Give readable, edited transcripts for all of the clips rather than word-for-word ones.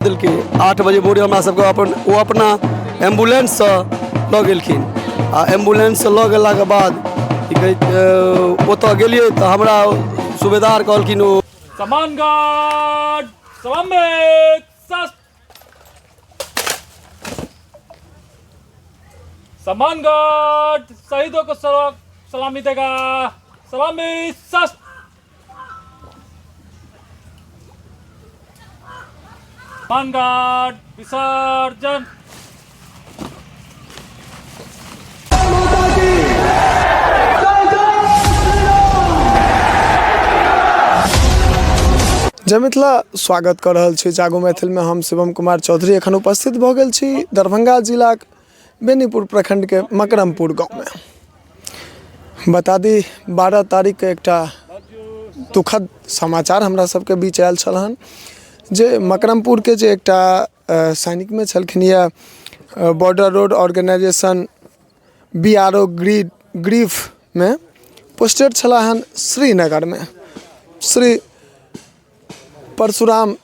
देलकै। 8 बजे भोरे हमरा सबके अपन ओ अपना एम्बुलेंससँ लऽ गेलखिन आ एम्बुलेंससँ लऽ गेलाके बाद की कहै छै, ओतऽ गेलियै तऽ हमरा सूबेदार कहलखिन ओ समान गार्ड सलामी सस्त समान गार्ड शहीदों को सलामी देगा। सलामी सस्त। समान गार्ड विसर्जन। जय मिथिला, स्वागत कऽ रहल छी जागो मैथिलमे। हम शिवम कुमार चौधरी एखन उपस्थित भऽ गेल छी दरभंगा जिलाक बेनीपुर प्रखण्डके मकरमपुर गाँवमे। बता दी, 12 तारीखके एकटा दुखद समाचार हमरा सबके बीच आयल छल हन जे मकरमपुरके जे एकटा सैनिकमे छलखिन यऽ, border road organisation BRO ग्रीफमे posted छलाह हन श्रीनगरमे, श्री परशुराम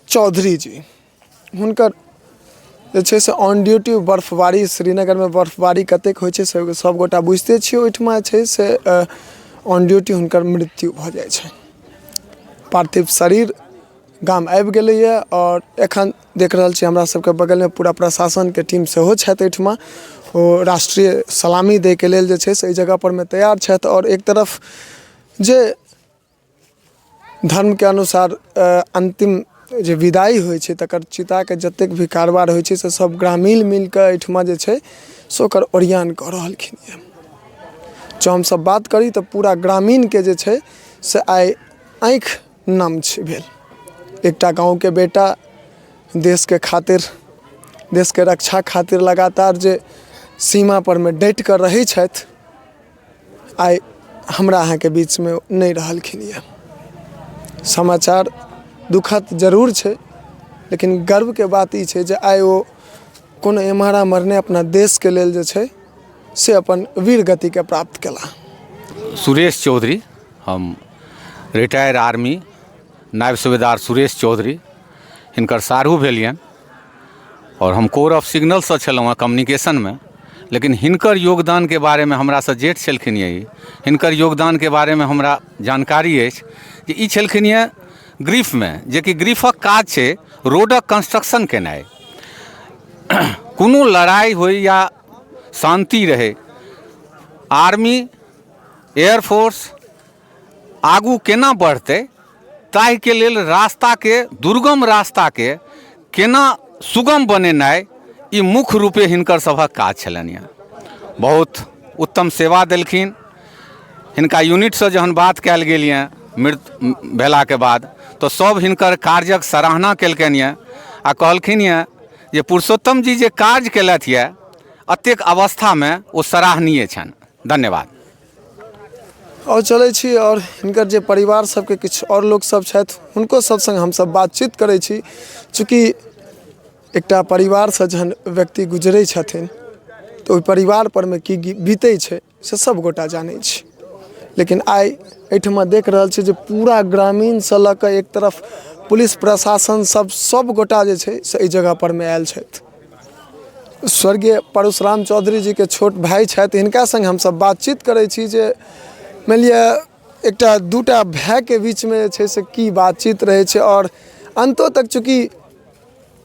चौधरी जी। हुनकर जे छै से ऑन ड्यूटी बर्फबारी, श्रीनगरमे बर्फबारी कतेक होइ छै से सभगोटा बुझिते छियै, ओहिठमा जे छै से ऑन ड्यूटी हुनकर मृत्यु भऽ जाइ छनि। पार्थिव शरीर गाम आबि गेलैए आओर एखन देख रहल छी हमरा सबके बगलमे पूरा प्रशासनके टीम सेहो छथि। एहिठमा ओ राष्ट्रीय सलामी दैके लेल जे छै से एहि जगहपर मे तैयार छथि। आओर एक तरफ जे धर्मके अनुसार अन्तिम जे विदाइ होइ छै, तकर चिताके जतेक भी कारबार होइ छै, से सब ग्रामीण मिलकऽ एहिठमा जे छै से ओकर ओरियान कऽ रहलखिन यऽ। जँ हमसब बात करी तऽ पूरा ग्रामीणके जे छै से आइ आँखि नम छै भेल। एकटा गाँवके बेटा देशके खातिर, देशके रक्षा खातिर लगातार जे सीमापर मे डटि कऽ रहै छथि, आइ हमरा अहाँके बीचमे नहि रहलखिन यऽ। समाचार दुखद जरूर छै, लेकिन गर्वके बात ई छै जे आइ ओ कोनो एम्हर आम्हर नहि, अपना देशके लेल जे छै से अपन वीर गतिके प्राप्त केलाह। सुरेश चौधरी, हम रिटायर आर्मी नायब सूबेदार सुरेश चौधरी हिनकर साढ़ू भेलियनि आओर हम कोर ऑफ सिग्नलसँ छलहुँ हेँ कम्युनिकेशनमे। लेकिन हिनकर योगदानके बारेमे, हमरासँ जेठ छलखिन यऽ ई, हिनकर योगदानके बारेमे हमरा जानकारी अछि जे ई छलखिन यऽ ग्रीफमे, जेकि ग्रीफक काज छै रोडक कंस्ट्रक्शन केनाइ। कोनो लड़ाइ होइ या शान्ति रहै, आर्मी एयरफोर्स आगू केना बढ़तै ताहिके लेल रास्ताके, दुर्गम रास्ताके केना सुगम बनेनाइ, ई मुख्य रूपे हिनकर सभक काज छलनि यऽ। बहुत उत्तम सेवा देलखिन। हिनका यूनिटसँ जहन बात कयल गेल यऽ मृत भेलाके बाद, तऽ सभ हिनकर कार्यक सराहना केलकनि यऽ आ कहलखिन यऽ जे पुरुषोत्तम जी जे कार्य केलथि यऽ एतेक अवस्थामे, ओ सराहनीय छनि। धन्यवाद। आओर चलै छी आओर हिनकर जे परिवार सबके किछु आओर लोकसब छथि, हुनको सब सङ्ग हमसब बातचीत करै छी। चूँकि एकटा परिवारसँ जहन व्यक्ति गुजरै छथिन तऽ ओहि परिवारपर मे की बीतै छै से सबगोटा जानै छी। लेकिन आइ एहिठमा देख रहल छी जे पूरा ग्रामीणसँ लऽ कऽ एक तरफ पुलिस प्रशासन सब सबगोटा जे छै से एहि जगहपर मे आयल छथि। स्वर्गीय परशुराम चौधरी जीके छोट भाय छथि, हिनका सङ्ग हमसब बातचीत करै छी जे मानि लिअ एकटा दूटा भायके बीचमे जे छै से की बातचीत रहै छै। आओर अन्तो तक चूँकि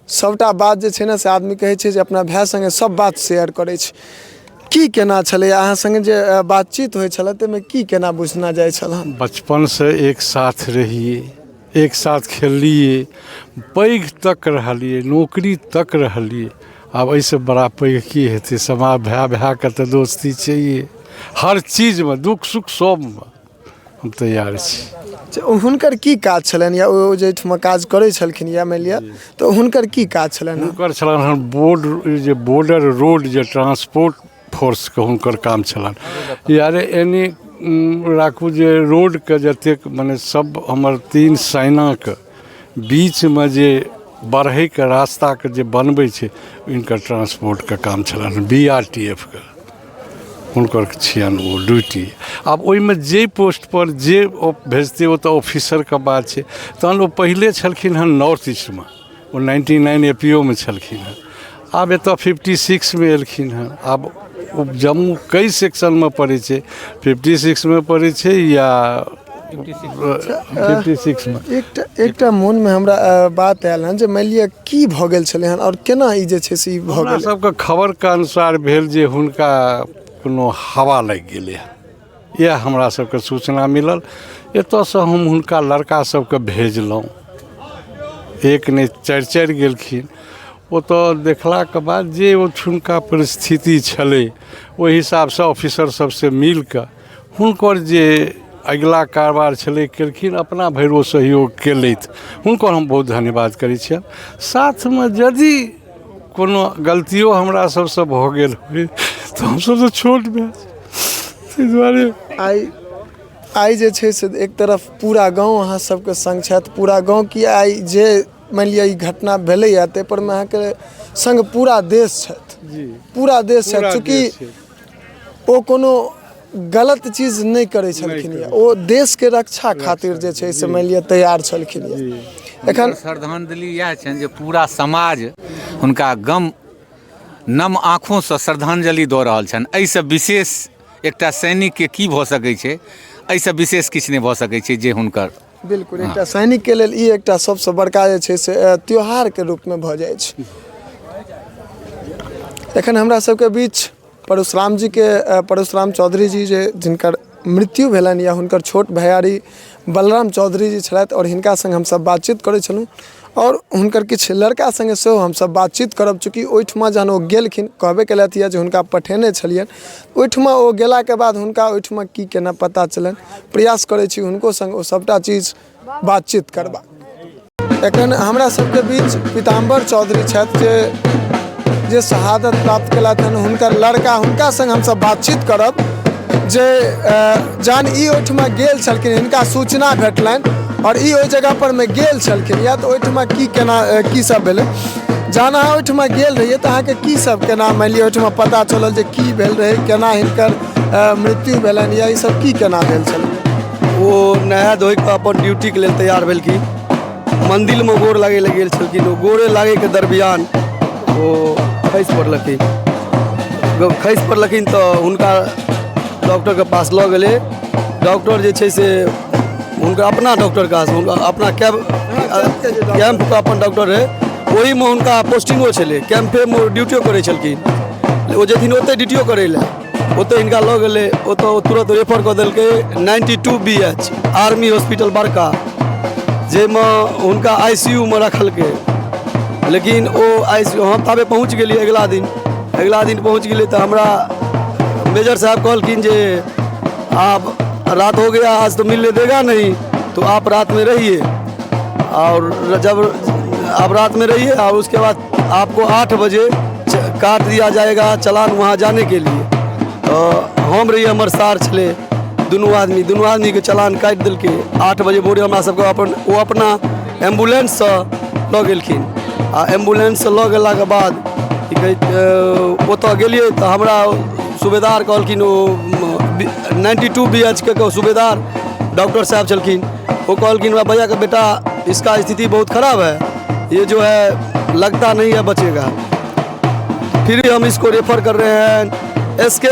सभटा बात जे छै ने से आदमी कहै छै जे अपना भाय सङ्गे सभ बात शेयर करै छै। की केना छलै अहाँ सङ्गे जे बातचीत होइ छलै, ताहिमे की केना बुझना जाइ छल? बचपनसँ एक साथ रहियै, एक साथ खेललियै, पैघ तक रहलियै, नौकरी तक रहलियै। आब एहिसँ बड़ा पैघ की हेतै? समा भाय भायके तऽ दोस्ती छैहे। हर चीजमे, दुःख सुख सबमे हम तैयार छी। जे हुनकर की काज छलनि या ओ जाहिठमा काज करै छलखिन या मानि लिअ तऽ हुनकर की काज छलनि? हुनकर छलनि हन बोर्ड जे बॉर्डर रोड जे ट्रांसपोर्ट फोर्सके हुनकर काम छलनि। यारे एनी राखू जे रोडके जतेक मने सब हमर तीन सेनाके बीचमे जे बढ़ैके रास्ताके जे बनबै छै, हिनकर ट्रांसपोर्टके काम छलनि। बी आर टी एफ के हुनकर छियनि ओ ड्यूटी। आब ओहिमे जे पोस्टपर जे ओ भेजतै, ओ तऽ ऑफिसरके बात छै। तहन ओ पहिले छलखिन हन नॉर्थ ईस्टमे। ओ 99 ए पी ओमे छलखिन हेँ। आब एतऽ 56मे एलखिन हेँ। आब ओ जम्मू कई सेक्शनमे पड़ै छै, 56मे पड़ै छै या 56मे। एकटा एकटा मोनमे हमरा बात आयल हन जे मानि लिअ की भऽ गेल छलै हन आओर केना ई जे छै से ई भऽ हमरा गेल? सबके खबरके अनुसार भेल जे हुनका कोनो हवा लागि गेलै हँ, इएह हमरा सबके सूचना मिलल। एतऽसँ हम हुनका लड़का सबके भेजलहुँ, एक नहि चारि चारि गेलखिन। ओतऽ देखलाके बाद जे ओठुनका परिस्थिति छलै, ओहि हिसाबसँ ऑफिसर सबसँ मिलकऽ हुनकर जे अगिला कारबार छलै केलखिन। अपना भरि ओ सहयोग केलथि, हुनकर हम बहुत धन्यवाद करै छियनि। साथमे यदि कोनो गलतियो हमरा सबसँ भऽ गेल होइ तऽ हमसब तऽ छोट भाय, ताहि दुआरे आइ जे छै से एक तरफ पूरा गाँव अहाँ सबके सङ्ग छथि, पूरा गाँव की आइ जे मानि लिअ ई घटना भेलैए ताहिपर मे अहाँके सङ्ग पूरा देश छथि जी, पूरा देश छथि। पूरा चूँकि देश छै। ओ कोनो गलत चीज नहि करै छलखिन यऽ, ओ देशके रक्षा खातिर जे छै से मानि लिअ तैयार छलखिन यऽ। एखन श्रद्धांजलि इएह छनि जे पूरा समाज हुनका गम नम आँखोसँ श्रद्धांजलि दऽ रहल छनि। एहिसँ विशेष एकटा सैनिकके की भऽ सकै छै? एहिसँ विशेष किछु नहि भऽ सकै छै जे हुनकर बिल्कुल एकटा सैनिकके लेल ई एकटा सबसँ बड़का जे छै से त्योहारके रूपमे भऽ जाइ छै। एखन हमरा सबके बीच परशुराम जीके, परशुराम चौधरी जी जे जिनकर मृत्यु भेलनि या हुनकर छोट भैयारी बलराम चौधरी जी छलथि आओर हिनका सङ्ग हमसब बातचीत करै छलहुँ आओर हुनकर किछु लड़का सङ्गे सेहो हमसब बातचीत करब। चूँकि ओहिठमा जहन ओ गेलखिन, कहबे केलथि यऽ जे हुनका पठेने छलियनि, ओहिठमा ओ गेलाके बाद हुनका ओहिठमा की केना पता चलनि, प्रयास करै छी हुनको सङ्ग ओ सभटा चीज बातचीत करबाक। एखन हमरा सबके बीच पीताम्बर चौधरी छथि जे शहादत प्राप्त केलथि हन, हुनकर लड़का, हुनका सङ्ग हमसब बातचीत करब जे जहन ई ओहिठमा गेल छलखिन, हिनका सूचना भेटलनि आओर ई ओहि जगह पर मे गेल छलखिन या तऽ ओहिठमा की केना की सब भेलै? जहन अहाँ ओहिठमा गेल रहियै तऽ अहाँके की सब केना मानि लिअ ओहिठमा पता चलल जे की भेल रहै, केना हिनकर मृत्यु भेलनि या ई सब की केना भेल छलै? ओ नहा धोइ कऽ अपन ड्यूटीके लेल तैयार भेलखिन, मन्दिरमे गोर लागै लए गेल छलखिन। ओ गोरे लागैके दरमियान ओ खसि पड़लखिन। खसि पड़लखिन तऽ हुनका डॉक्टरके पास लऽ गेलै। डॉक्टर जे छै से हुनका अपना डॉक्टरके पास, हुनका अपना कैम्पके अपन डॉक्टर रहै, ओहीमे हुनका पोस्टिंगो छलै, कैम्पेमे ओ ड्यूटियो करै छलखिन। ओ जेथिन ओतहि ड्यूटियो करै लए, ओतहि हिनका लऽ गेलै। ओतऽ ओ तुरन्त रेफर कऽ देलकै 92 BH army hospital बड़का, जाहिमे हुनका आई सी यू मे रखलकै। लेकिन ओ आई सी यू हम ताबे पहुँच गेलियै। अगिला दिन पहुँच गेलियै तऽ हमरा मेजर साहब कहलखिन जे आप रात हो गया, आज तो मिलने देगा नहीं, तो आप रात में रहिए और जब आप रात में रहिए और उसके बाद आपको 8 बजे काट दिया जाएगा चलान वहाँ जाने के लिए। तऽ हम रहिए, हमर सार छलै, दुनू आदमीके चलान काटि देलकै। 8 बजे भोरे हमरा सबके अपन ओ अपना एम्बुलेंससँ लऽ गेलखिन आ एम्बुलेंससँ लऽ गेलाके बाद की कहै छै, ओतऽ गेलियै तऽ हमरा सूबेदार कहलखिन, ओ 92 BH के सूबेदार डॉक्टर साहब छलखिन, ओ कहलखिन हमरा भैया के बेटा, इसका स्थिति बहुत खराब है, ये जो है लगता नहीं है बचेगा, फिर भी हम इसको रेफर कर रहे हैं एस के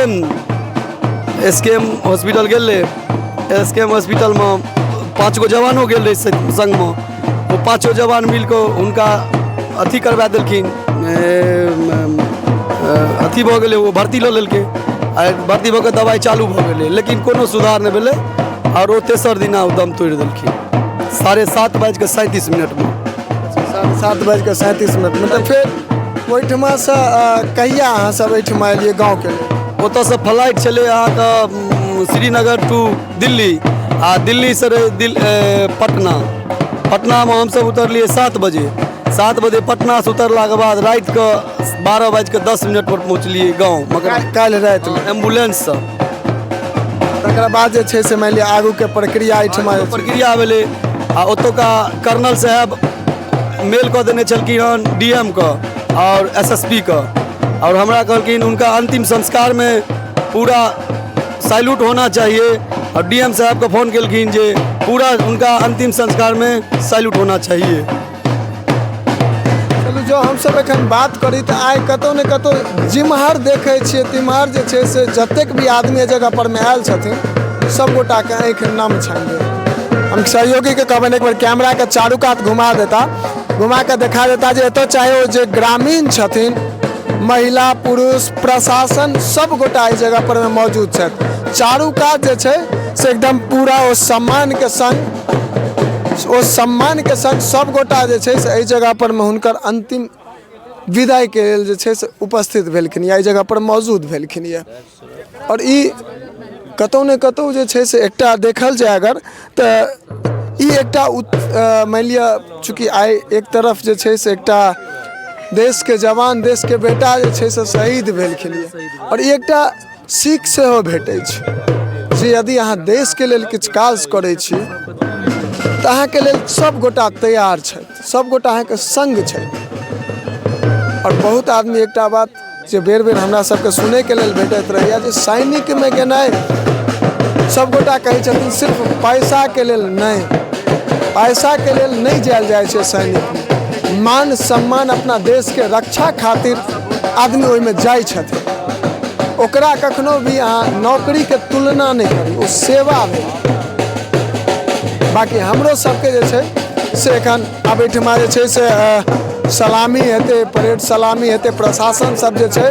एम हॉस्पिटल। गेलै एस के एम हॉस्पिटलमे, पाँच गो जवानो गेल रहै सङ्गमे। ओ पाँचो जवान मिल कऽ हुनका अथी करवा देलखिन, अथी भऽ गेलै, ओ भर्ती लऽ लेलकै आ भर्ती भऽ कऽ दबाइ चालू भऽ गेलै, लेकिन कोनो सुधार नहि भेलै आओर ओ तेसर दिना ओ दम तोड़ि देलखिन 7:30 बजिकऽ 37 मिनटमे। 7:30 बजिकऽ 37 मिनटमे। तऽ फेर ओहिठमासँ कहिया अहाँ सब एहिठमा एलियै गाँवके लेल? ओतऽसँ फ्लाइट छलै अहाँके श्रीनगर टू दिल्ली आ दिल्लीसँ रहै पटना। पटनामे हमसब उतरलियै 7 बजे। 7 बजे पटनासँ उतरलाके बाद रातिके 12 बजिकऽ 10 मिनट पर पहुँचलियै गाँव मगर काल्हि रातिमे? एम्बुलेंससँ। तकर बाद जे छै से मानि लिअ आगूके प्रक्रिया एहिठमा जे छै- प्रक्रिया भेलै आ ओतुका कर्नल साहेब मेल कऽ देने छलखिन हन डी एम के आओर एस एस पी के आओर हमरा कहलखिन उनका अंतिम संस्कार में पूरा सैल्यूट होना चाहिए और डी एम साहब के फोन केलखिन जे पूरा उनका अंतिम संस्कार में सैल्यूट होना चाहिए। एखन चलू, जँ हमसभ एखन बात करी तऽ आइ कतहु ने कतहु जिम्हर देखै छियै तिम्हर जे छै से जतेक भी आदमी एहि जगह परमे आयल छथिन, सभगोटाके आँखि नम छनि। हम सहयोगीके कहबनि एक बेर कैमराके चारू कात घुमा देता, घुमा कऽ देखा देता जे एतऽ चाहे ओ जे ग्रामीण छथिन, महिला, पुरुष, प्रशासन, सब गोटा एहि जगह पर मे मौजूद छथि। चारू कात जे छै से एकदम पूरा ओ सम्मानके संग सब गोटा जे छै से एहि जगह पर मे हुनकर अंतिम विदाइके लेल जे छै से उपस्थित भेलखिन या एहि जगह पर मौजूद भेलखिन यऽ। आओर ई कतहु ने कतहु जे छै से एकटा देखल जाय अगर तऽ ई एकटा मानि लिअ, चूँकि आइ एक तरफ जे छै से एकटा देशके जवान, देशके बेटा जे छै से शहीद भेलखिन यऽ आओर ई एकटा सीख सेहो भेटै छै जे यदि अहाँ देशके लेल किछु काज करै छी तऽ अहाँके लेल सब गोटा तैयार छथि, सब गोटा अहाँके संग छथि। आओर बहुत आदमी एकटा बात जे बेर बेर हमरा सबके सुनैके लेल भेटैत रहैए जे सैनिकमे गेनाइ सबगोटा कहै छथिन सिर्फ पैसाके लेल नहि, पैसाके लेल नहि जायल जाइ छै सैनिकमे। मान सम्मान, अपना देशके रक्षा खातिर आदमी ओहिमे जाइ छथिन। ओकरा कखनो भी अहाँ नौकरीके तुलना नहि करी, ओ सेवा भेल। बाँकी हमरो सबके जे छै से एखन आब एहिठमा जे छै से सलामी हेतै, परेड सलामी हेतै। प्रशासन सब जे छै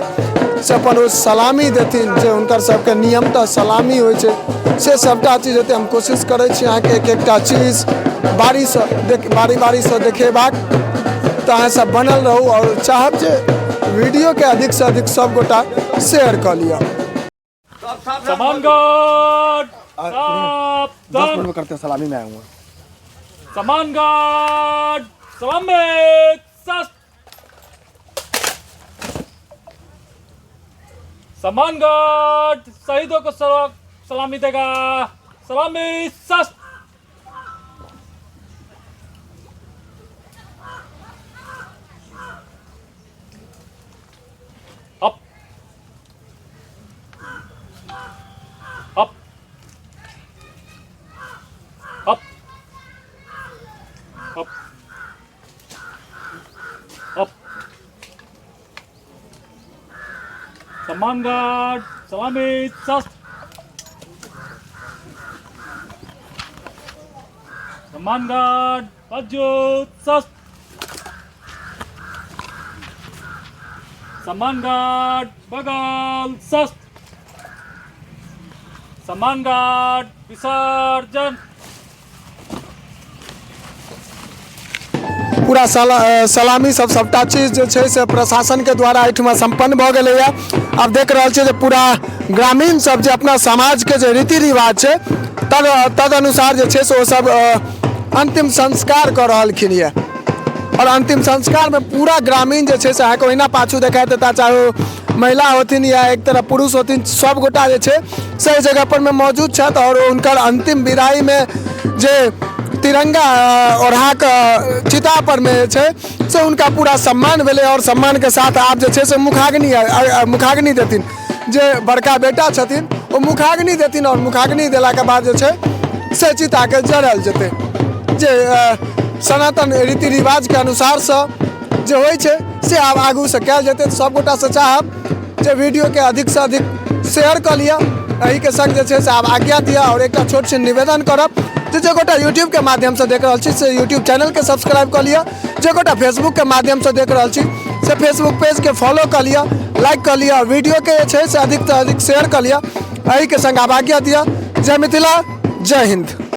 से अपन ओ सलामी देथिन, जे हुनकर सबके नियमतः सलामी होइ छै, से सबटा चीज हेतै। हम कोशिश करै छी अहाँके एक एकटा चीज बारीसँ देख बारी बारीसँ देखेबाक, तऽ अहाँ सब बनल रहू आओर चाहब जे वीडियोके अधिकसँ अधिक सब गोटा शेयर कऽ लिअ। सम्मान गार्ड सावधान। में करते हैं, सलामी में आऊँगा। सम्मान गार्ड सलामी शस्त्र। सम्मान गार्ड शहीदों को सलामी देगा। सलामी शस्त्र। Up, up, up, up, up. सम्मान गार्ड सलामी शस्त्र। सम्मान गार्ड बाजू शस्त्र। सम्मान गार्ड बगल शस्त्र। सम्मान गार्ड विसर्जन। पूरा सलामी सब सबटा चीज जे छै से प्रशासनके द्वारा एहिठमा सम्पन्न भऽ गेलैए। आब देख रहल छियै जे पूरा ग्रामीण सब जे अपना समाजके जे रीति रिवाज छै, तद अनुसार जे छै से ओ सब अन्तिम संस्कार कऽ रहलखिन यऽ। आओर अन्तिम संस्कारमे पूरा ग्रामीण जे छै से अहाँके ओहिना पाछू देखाइत हेता, चाहे ओ महिला होथिन या एक तरह पुरुष होथिन, सब गोटा जे छै से एहि जगह पर मे मौजूद छथि। आओर हुनकर अंतिम विदाईमे जे तिरंगा ओढ़ा कऽ चिता पर मे जे छै से हुनका पूरा सम्मान भेलै। आओर सम्मानके साथ आब जे छै से मुखाग्नि देथिन। जे बड़का बेटा छथिन, ओ मुखाग्नि देथिन आओर मुखाग्नि देलाके बाद जे छै से चिताके जरल जेतै, जे सनातन रीति रिवाजके अनुसारसँ जे होइ छै से आब आगूसँ कयल जेतै। तऽ सभगोटासँ चाहब जे वीडियोके अधिकसँ अधिक शेयर कऽ लिअ। एहिके संग जे छै से आब आज्ञा दिअ आओर एकटा छोट छिन निवेदन करब जे जे गोटा यूट्यूबके माध्यमसँ देख रहल छी से यूट्यूब चैनलके सब्सक्राइब कऽ लिअ, जे गोटा फेसबुकके माध्यमसँ देख रहल छी से फेसबुक पेजके फॉलो कऽ लिअ, लाइक कऽ लिअ, वीडियोके जे छै से अधिकसँ अधिक शेयर कऽ लिअ। एहिके संग आब आज्ञा दिअ। जय मिथिला, जय हिन्द।